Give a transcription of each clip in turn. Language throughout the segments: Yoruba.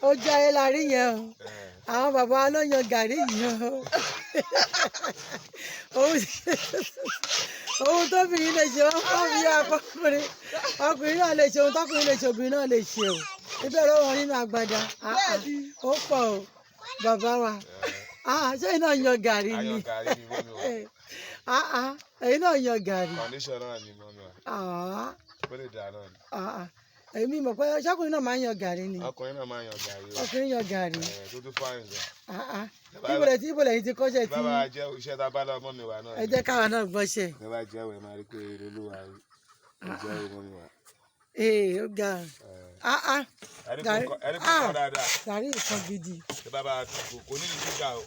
Ojú ayé la rí yẹn o. Àwọn bàbá wa ló yan gàrí yìí o. Ohun tóbìnrin lè ṣe, wọ́n fi ọkùnrin, ọkùnrin náà lè ṣe. Ohun tọkùnrin lè ṣe, obìnrin náà lè ṣe o. Ibẹ̀ ló wọn nínú agbada. Ah, ah, ó pọ̀ o, bàbá wa. Ah, ṣé ẹ̀yin náà yan gàrí ni? A yan gàrí ni, mummy wa. Ah, ah, ẹ̀yin náà yan gàrí? Condition náà ni, mummy wa. Ah, Kó lè dà náà ni. ah, ah. Èmi mọ̀ pé ṣọ́kùnrin náà máa ń yan gàrí ni. Ọkùnrin náà máa ń yan gàrí o. Ọkùnrin yan gàrí? Ẹ̀, tó tún fáyìn gan. Ah, ah. Ibo lẹ̀ yìí ti kọ́ṣẹ́ tí? Bàbá jẹ́ iṣẹ́ tá a bá lọ mummy wa náà Ẹ ni. jẹ́ káwa náà gbọ́ṣẹ́. Ẹ bá jẹ́ ẹ máa rí pé eré olúwa rí. Ẹ jẹ́ ẹ, mummy wa. Ee, ó ga. Ah, ah. Ẹni kò ẹni kò Ah. kọ́ dáadáa. Gàrí nǹkan gidi. Ṣé bàbá kò ní ní ṣúgà o.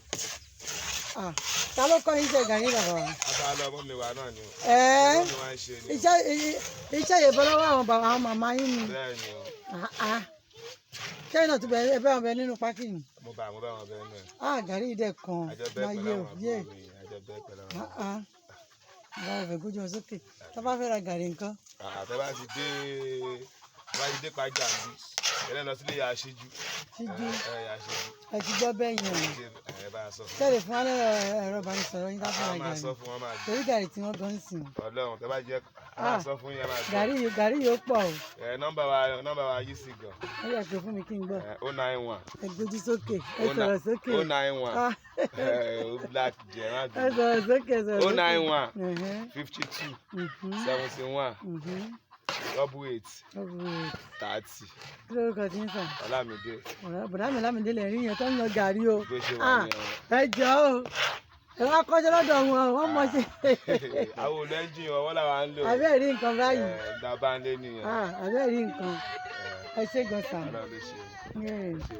Ah, ta ló kọ́ yín ṣe gàrí, bàbá wa? A bá lọ mummy wa náà ni o. Ẹ́. Mummy wa ń ṣe ni o. Iṣẹ́ yìí bọ́ lọ́wọ́ àwọn bàbá, àwọn màmá yín ni? Bẹ́ẹ̀ ni o. Ah, ah. Ṣé iná tó bẹ ẹ bá wọn bẹ nínú pákí ni? Mo bá wọn bẹ́ẹ̀ náà. Ah, gàrí yìí dẹ̀ kan Àjọ bẹ́ẹ̀ pẹ̀lú láyé o àwọn yé. àbúrò mi. Àjọ bẹ́ẹ̀ pẹ̀lú àwọn Ah, ah. Báwo fẹ́ gbójú wọn sókè tó bá fẹ́ ra gàrí nǹkan? Àtẹ bá ti dé pàjá ń bí tẹ́lẹ̀ lọ sílé yà á ṣíjú. Ṣíjú. Ẹ yà á ṣíjú. Ẹ ti gbọ́ bẹ́ẹ̀ yẹn o. Ṣe ẹ bá a sọ fún Ṣẹ́lẹ̀ fún alẹ́ ẹ̀rọ ìbánisọ̀rọ̀ yín ká fẹ́ a ra máa gàrí. sọ fún wọn, máa gbé. Torí gàrí tí wọ́n gan ń sìn. Ọlọ́run, tẹ bá jẹ́ a máa Ah. sọ fún yín, ẹ máa gbọ́. Gàrí yìí ó pọ̀ o. Ẹ nọ́mbà wa yìí sì gan. Ó yẹ pé fún mi kí n gbọ́. Ẹ 091. Ẹ gbójú sókè, ẹ sọ̀rọ̀ sókè. 091. Ah. Ẹ ó black jẹ má Ẹ bínú. sọ̀rọ̀ sókè, ẹ sọ̀rọ̀ O sókè. nine one 52 71 88 30. Kí lórúkọ tí ń sàn? Ọlámídé. Bọ̀dá mi Lámìdé lè rí yẹn tó ń yan gàrí o. Bó ṣe wà Ah, ní ẹ̀wọ̀n. ẹ jọ̀ọ́ o, ẹ wá kọ́ṣẹ́ lọ́dọ̀ wọn, wọ́n mọ̀ ṣe. Àwọn olóńjìn ọwọ́ làwa ń lò. Àbẹ́ rí nǹkan báyìí? Ẹ gba báńlé nìyẹn. Ah, àbẹ́ rí nǹkan? Ẹ ṣé gan sàn. Ọlọ́run ló ṣe. Yeah. Ṣe.